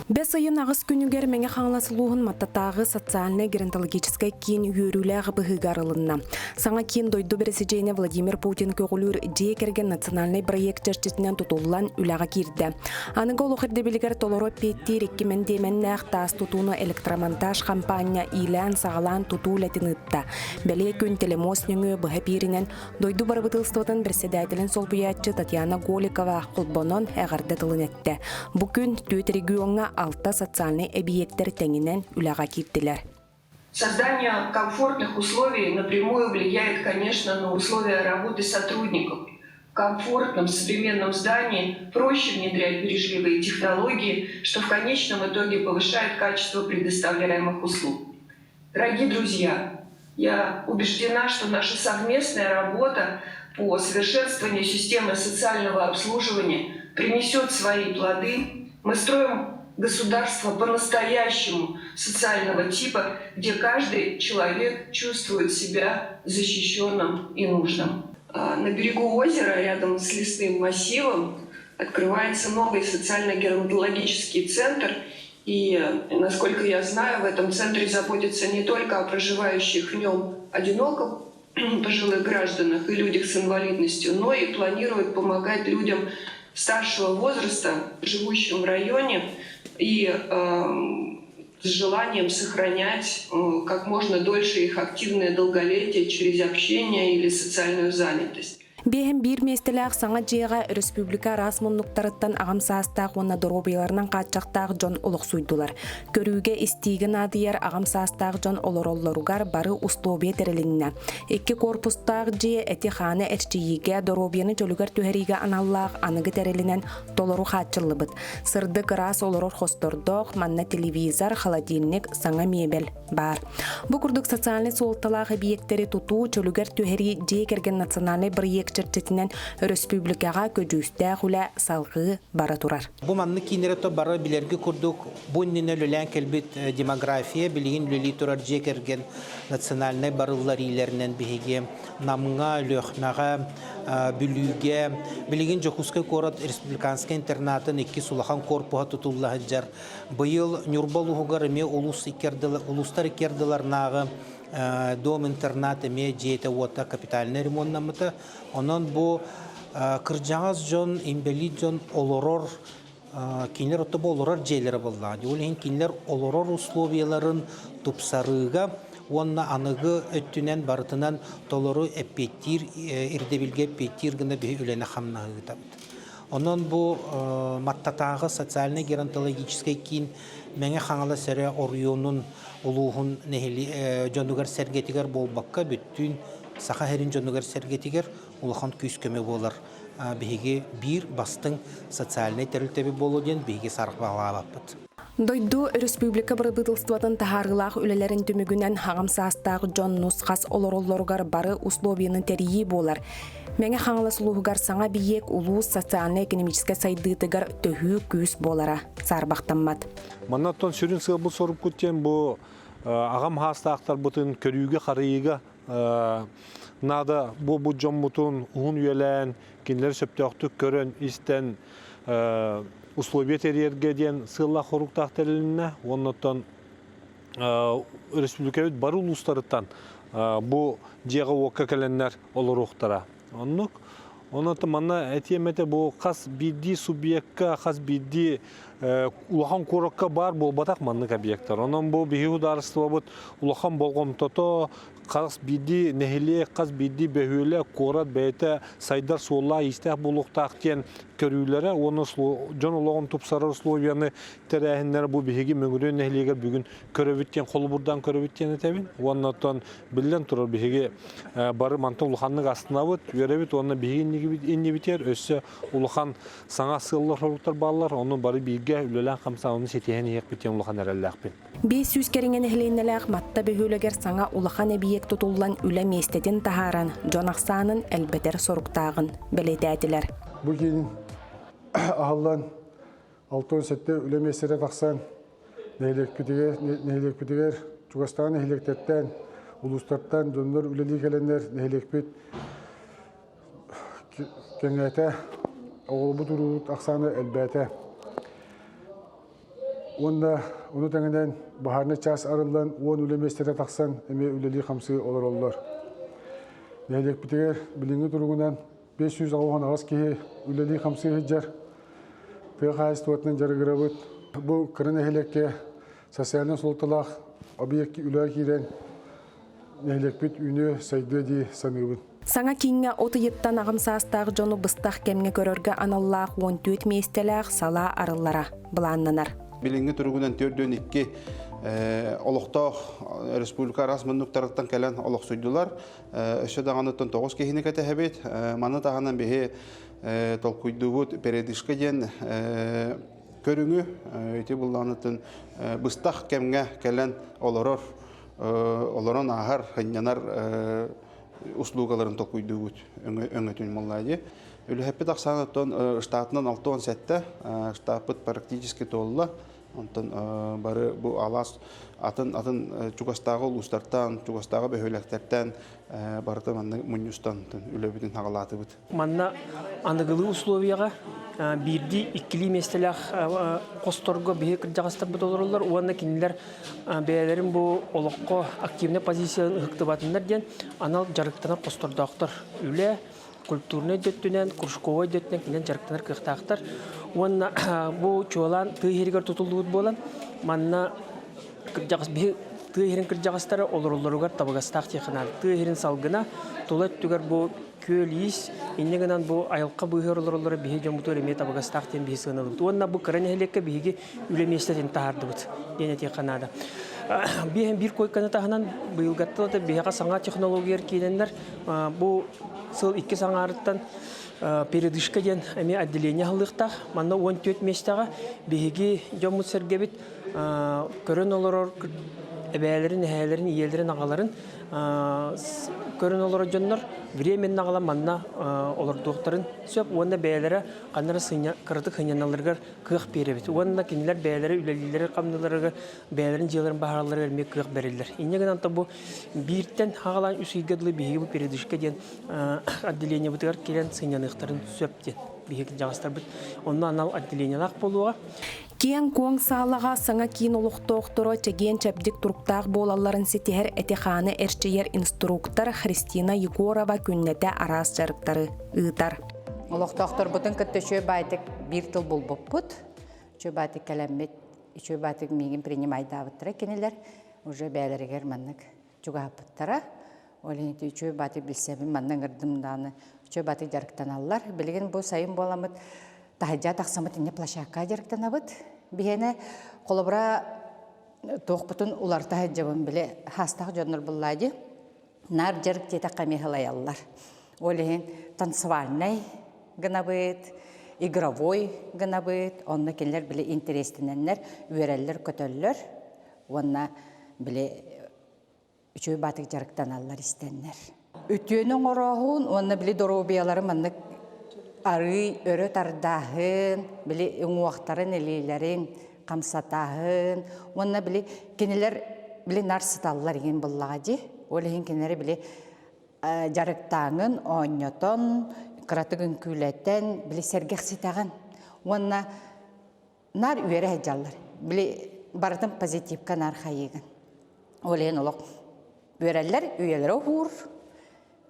Бэс ыйын аҕыс күнүгэр Мэҥэ Хаҥалас улууһун Маттатааҕы социальнай-геронтологическай киин үөрүүлээх быһыыга арылынна. Саҥа киин дойду бэрэсидьиэнэ Владимир Путин көҕүлүүр Дьиэ кэргэн национальнай бырайыак чэрчитинэн тутуллан үлэҕэ киирдэ. Аныгы олох ирдэбилигэр толору эппиэттиир икки мэндиэмэннээх таас тутууну электромонтаж хампаанньа иилээн-саҕалаан тутуу үлэтин ыытта. Бэлиэ күн телемост нөҥүө быһа эпииринэн Дойду бырабыыталыстыбатын бэрэссэдээтэлин солбуйааччы Татьяна Голикова холбонон эҕэрдэ тылын эттэ. Бу күн түөрт региоҥҥа алта социальнай эбийиэктэр тэҥинэн үлэҕэ киирдилэр. Создание комфортных условий напрямую влияет, конечно, на условия работы сотрудников. В комфортном современном здании проще внедрять бережливые технологии, что в конечном итоге повышает качество предоставляемых услуг. Дорогие друзья, я убеждена, что наша совместная работа по совершенствованию системы социального обслуживания принесет свои плоды. Мы строим государство по-настоящему социального типа, где каждый человек чувствует себя защищенным и нужным. На берегу озера, рядом с лесным массивом, открывается новый социально-геронтологический центр – и, насколько я знаю, в этом центре заботятся не только о проживающих в нем одиноких пожилых гражданах и людях с инвалидностью, но и планируют помогать людям старшего возраста, живущим в районе, и с желанием сохранять как можно дольше их активное долголетие через общение или социальную занятость. Биэһин биир миэстэлээх саҥа дьиэҕэ республика араас муннуктарыттан аҕам саастаах уонна доруобуйаларынан хааччахтаах дьон олохсуйдулар. Көрүүгэ-истиигэ наадыйар аҕам саастаах дьон олороллоругар бары условия тэрилиннэ. Икки корпустаах дьиэ эти-хааны эрчийиигэ, доруобуйаны чөлүгэр түһэриигэ аналлаах аныгы тэрилинэн толору хааччыллыбыт. Сырдык ыраас олорор хостордоох, манна телевизор, холодильник, саҥа миэбэл баар. Бу курдук социальнай суолталаах эбийиэктэри тутуу, чөлүгэр түһэрии дьиэ кэргэн национальнай бырайыак чэрчитинэн өрөспүүбүлүкэҕэ көдьүүстээх үлэ салҕыы бара турар. Бу маннык кииннэри то бары билэргэ курдук бу иннинэ үлэлээн кэлбит демография билигин үлэлии турар дьиэ кэргэн национальнай барыллар иилэринэн биһиги Намҥа, Өлүөхмэҕэ, Бүлүүгэ, билигин Дьокуускай куорат республиканскай интернатын иккис улахан корпуһа тутулла сылдьар. Быйыл Ньурба улууһугар эмиэ улуус улуустар икки ардыларынааҕы дом-интернат эмиэ дьиэтэ-уота капитальнай ремоннаммыта. Онон бу кырдьаҕас дьон, инбэлиит дьон олорор кинилэр отто бу олорор дьиэлэрэ буоллаҕа. Ол иһин кинилэр олорор условияларын тупсарыыга уонна аныгы өттүнэн барытынан толору эппиэттиир ирдэбилгэ эппиэттиир гына биһи үлэни хамнаһыытабыт. Онон бу Маттатааҕы социальнай-геронтологическай киин Мэҥэ Хаҥалас эрэ оройуонун улууһун дьонугар-сэргэтигэр буолбакка, бүттүүн Саха сирин дьонугар-сэргэтигэр улахан күүс-көмө буолар. Биһиги биир бастыҥ социальнай тэрилтэбит буолуо диэн биһиги саарбаҕалаабаппыт. Дойду, өрөспүүбүлүкэ бырабыыталыстыбатын таһаарыылаах үлэлэрин түмүгүнэн аҕам саастаах дьон нус-хас олороллоругар бары условияны тэрийии буолар. Мэҥэ Хаҥалас улууһугар саҥа эбийиэк улуус социальнай-экономическай сайдыытыгар төһүү күүс буолара саарбахтаммат. Манна оттон сүрүн сыалбыт-сорукпут диэн бу аҕам саастаахтарбытын көрүүгэ-харайыыга наада буолбут дьоммутун уһун үйэлээн, кинилэри сөптөөхтүк көрөн, истэн условия тэрийэргэ диэн сыаллаах хоруктаах тэрилиннэ. Уонна оттон республикабыт бары улуустарыттан бу дьиэҕэ-уокка кэлэннэр олоруохтара. Оннук. Онон манна этиэм этэ бу хас биирдии субъекка, хас биирдии улахан куоракка баар буолбатах маннык объектар. Онон бу биһиги судаарыстыбабыт улахан болҕомтото хас биирдии нэһилиэк, хас биирдии бөһүөлэк, куорат бэйэтэ сайдар суоллаах-иистээх буолуохтаах диэн көрүүлэрэ уонна дьон олоҕун тупсарар условияны тэрээһиннэрэ бу биһиги Мөҥүрүөн нэһилиэгэр бүгүн көрөбүт диэн холобурдаан көрөбүт диэн этэбин. Уонна оттон биллэн турар биһиги бары мантан улаханнык астынабыт, үөрэбит уонна биһиги иннибитигэр өссө улахан саҥа сыаллар-соруктар бааллар, ону бары бииргэ үлэлээн хамсаан ситиһэн иһиэхпит диэн улахан эрэллээхпин. 500 кэриҥэ нэһилиэнньэлээх Матта бөһүөлэгэр саҥа улахан эбийиэк тутуллан үлэ миэстэтин таһааран, дьон ахсаанын элбэтэр соруктааҕын бэлиэтээтилэр. Бу киин аһыллан 67 үлэ миэстэтэ тахсан нэһилиэкпитигэр, чугастааҕы нэһилиэктэртэн, улуустартан дьоннор үлэлии кэлэннэр нэһилиэкпит кэҥээтэ, оҕолорбут уруубут ахсаана элбээтэ. Уонна ону тэҥинэн баһаарынай чаас арыллан 10 үлэ миэстэтэ тахсан эмиэ үлэлии-хамсыы олороллор. Нэһилиэкпитигэр билиҥҥи туругунан 588 киһи үлэлии-хамсыы сылдьар. Тыа хаһаайыстыбатынан дьарыгырабыт. Бу кыра нэһилиэккэ социальнай суолталаах объект үлэҕэ киирэн нэһилиэкпит үүнүө, сайдыа дии саныыбын. Саҥа кииҥҥэ от ыйыттан аҕам саастаах дьону быстах кэмҥэ көрөргө аналлаах 14 миэстэлээх салаа арыллара былааннанар. Билиҥҥи туругунан 42 олохтоох республика араас муннуктарыттан кэлэн олохсуйдулар. Өссө даҕаныттан 9 киһини кэтэһэбит. Маны таһынан биһи толкуйдуубут передышка диэн көрүҥү ити буллаҕыныттан быстах кэмҥэ кэлэн олорор, олорон ааһар, сынньанар услугаларын толкуйдуубут өҥөтүн моллади. Үлэһэппит ахсаанаттан штатынан 67, штаппыт практически туолла. Онтон бары бу алаас атын атын чугастааҕы улуустартан, чугастааҕы бөһүөлэктэртэн барыта манна мунньустан үлэбитин хаҕалаатыбыт. Манна аныгылыы условияҕа биирдии иккилии миэстэлээх хосторго биһи кырдьаҕастарбыт олороллор уонна кинилэр бэйэлэрин бу олоххо активнай позицияларын ыһыктыбатыннар диэн анал дьарыктанар хостордоохтор. Үлэ культурнай да өттүнэн, кружковай да өттүнэн кинилэр дьарыктанар кыахтаахтар. Уонна бу чуолаан тыа иһигэр тутуллубут буолан, манна кырдьаҕас биһи тыа иһирин кырдьаҕастара олороллоругар табыгастаах диэххэ наада. Тыа иһирин салгына тула өттүгэр бу күөл иис, инньэ гынан бу айылҕа быыһыгар олороллоро биһи дьоммутугар эмиэ табыгастаах диэн биһи сыаналыыбыт. Уонна бу кыра нэһилиэккэ биһиги үлэ миэстэтин таһаардыбыт диэн этиэххэ наада. Биэһин биир койканы таһынан быйылгаттан биһиэхэ саҥа технологиялар киирэннэр бу сыл иккис аҥаарыттан передышка диэн эмиэ отделение аһыллыахтаах. Манна 14 миэстэҕэ биһиги дьоммут-сэргэбит көрөн олорор эбээлэрин, эһээлэрин, ийэлэрин, аҕаларын көрөн олорор дьоннор временно аҕалан манна олордуохтарын сөп уонна бэйэлэрэ ханна эрэ сынньа кыратык сынньаналларыгар кыах биэрэбит уонна кинилэр бэйэлэрэ үлэлииллэригэр хамныыларыгар бэйэлэрин дьиэлэрин баһаралларыгар эмиэ кыах бэриллэр. Инньэ гынан бу бииртэн хаҕалаан үс ыйга дылы биһиги бу передышка диэн отделениебытыгар кэлэн сынньаныахтарын сөп диэн биһиги дьаҕастарбыт онно анал отделениелаах буолуоҕа. Киэҥ-куоҥ саалаҕа саҥа киин олохтоохторо чэгиэн-чэбдик туруктаах буолалларын ситиһэр эти-хааны эрчийэр инструктор Христина Егорова күннэтэ араас дьарыктары ыытар. Олохтоохторбутун кытта үчүгэй баайтык биир тыл булбуппут. Үчүгэй баайтык кэлэммит, үчүгэй баайтык миигин принимайдаабыттара кинилэр. Уже бэйэлэригэр маннык чугаһаппыттара. Ол иһин үчүгэй баайтык билсэбин, манна ыҥырдым даҕаны үчүгэй баайтык дьарыктаналлар. Билигин бу сайын буоламмыт таһырдьа тахсаммыт инньэ площадка дьарыктанабыт. Биһиэнэ холобура туохпутун уларыта сылдьабын били хаастаах дьоннор буллаа дии. Наар дьарык диэтэххэ эмиэ сылайаллар. Ол иһин танцевальнай гынабыт, игровой гынабыт, онно кинилэр били интэриэстэнэннэр үөрэллэр-көтөллөр уонна били үчүгэй баатык дьарыктаналлар истэннэр. Үтүөнү оҥорооһун уонна били доруобуйалары маннык арыый өрө тардааһын, били уҥуохтарын, илиилэрин хамсатааһын уонна били кинилэр били нар сыталлар игин буллаҕа дии. Ол иһин кинилэри били дьарыктааҥын, оонньотон, кыратык үҥкүүлэтэн, били сэргэхситэҕин. Уонна наар үөрэ сылдьаллар. Били барытын позитивка наар хайыыгын. Ол иһин олох үөрэллэр, үйэлэрэ уһуур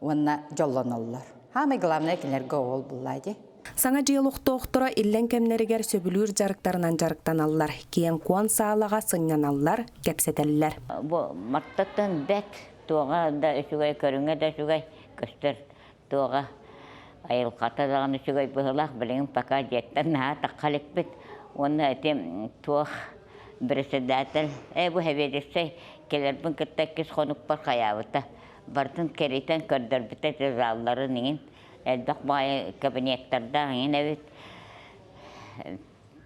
уонна дьоллоноллор. Самое главное кинилэргэ ол буллаа дии. Саҥа дьиэ олохтоохторо иллэҥ кэмнэригэр сөбүлүүр дьарыктарынан дьарыктаналлар, киэҥ-куоҥ саалаҕа сынньаналлар, кэпсэтэллэр. Бу мартаттан бэт туоҕа да үчүгэй, көрүҥэ да үчүгэй көстөр туоҕа айылҕата даҕаны үчүгэй быһыылаах билигин пока дьиэттэн наһаа тахха иликпит уонна ити туох председатель ээ бу сэбиэдиссэй кэлэрбин кытта иккис хонукпар хайаабыта барытын кэритэн көрдөрбүтэ ити залларын иҥин элбэх баҕайы кабинеттардаах иҥин эбит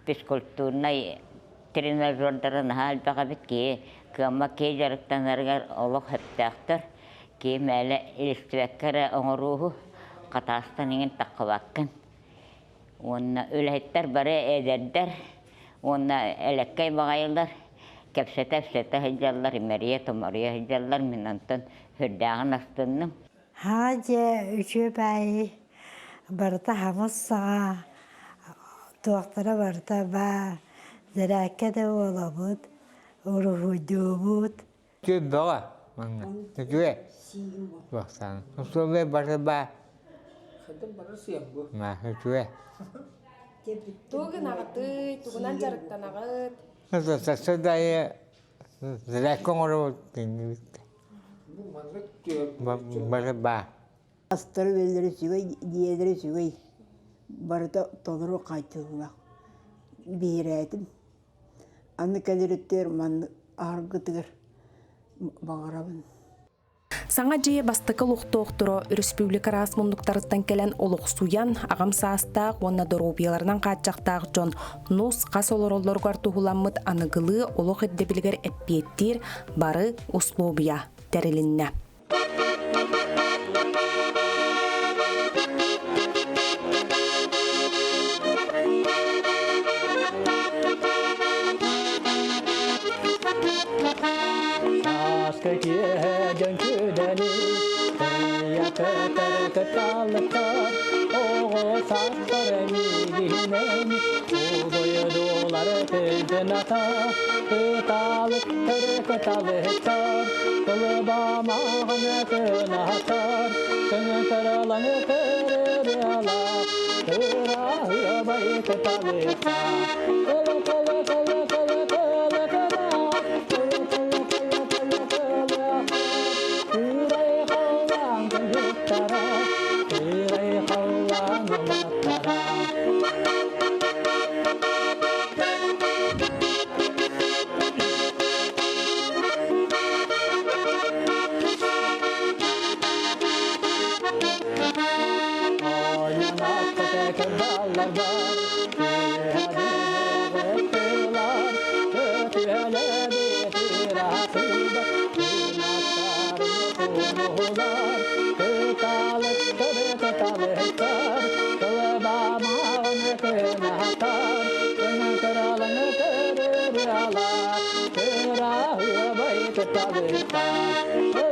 физкультурнай тренажердара наһаа элбэх эбит киһи кыаммат киһи дьарыктанарыгар олох сөптөөхтөр киһи мээлэ илистибэккэ эрэ оҥорууһу хатаастан иҥин таххыбаккын уонна үлэһиттэр бары эдэрдэр уонна элэккэй баҕайылар кэпсэтэ-кэпсэтэ сылдьаллар имэрийэ-томоруйа сылдьаллар мин онтон сүрдээҕин астынным Һаа дьэ үчүө баайы барыта хамыс саҕа туохтара барыта баар. Зарядка да буолабыт, уруһуйдуубут. Үтүө бөҕө манна. Үтүө. Бахсан. Условия бары ба. Ма үтүө. Тугун аҕытый, тугунан дьарыктанаҕыт? Сасадайы зарядка оҥоробут Бары ба. Астары үөллэрэ үчүгэй, дьиэлэрэ үчүгэй, барыта толору хааччыллаах. Биһирээтим. Аны кэлэр өттүгэр маннык аһаргытыгар баҕарабын. Саҥа дьиэ бастакы олохтоохторо өрөспүүбүлүкэ араас муннуктарыттан кэлэн олохсуйан, аҕам саастаах уонна доруобуйаларынан хааччахтаах дьон нус-хас олороллоругар туһуламмыт аныгылыы олох ирдэбилигэр эппиэттиир бары услуобуйа тэрилиннэ. Сааскы киэһэ дьөҥкүдэни Кыйа кыталыктар Оҕо саастар миигинэн Улуйдулар тыгыната Кыталыктар кыталыктар Кылыбамаҕын кынатар Кыҥытырылаҥ кырырыала Кыраһыабай кыталыкта Кылы кылы кылы кылы кылы кыла Кылы кылы кылы кылы кылы Кыырай халлаан кыргыттара Кыырай халлаан улаттара.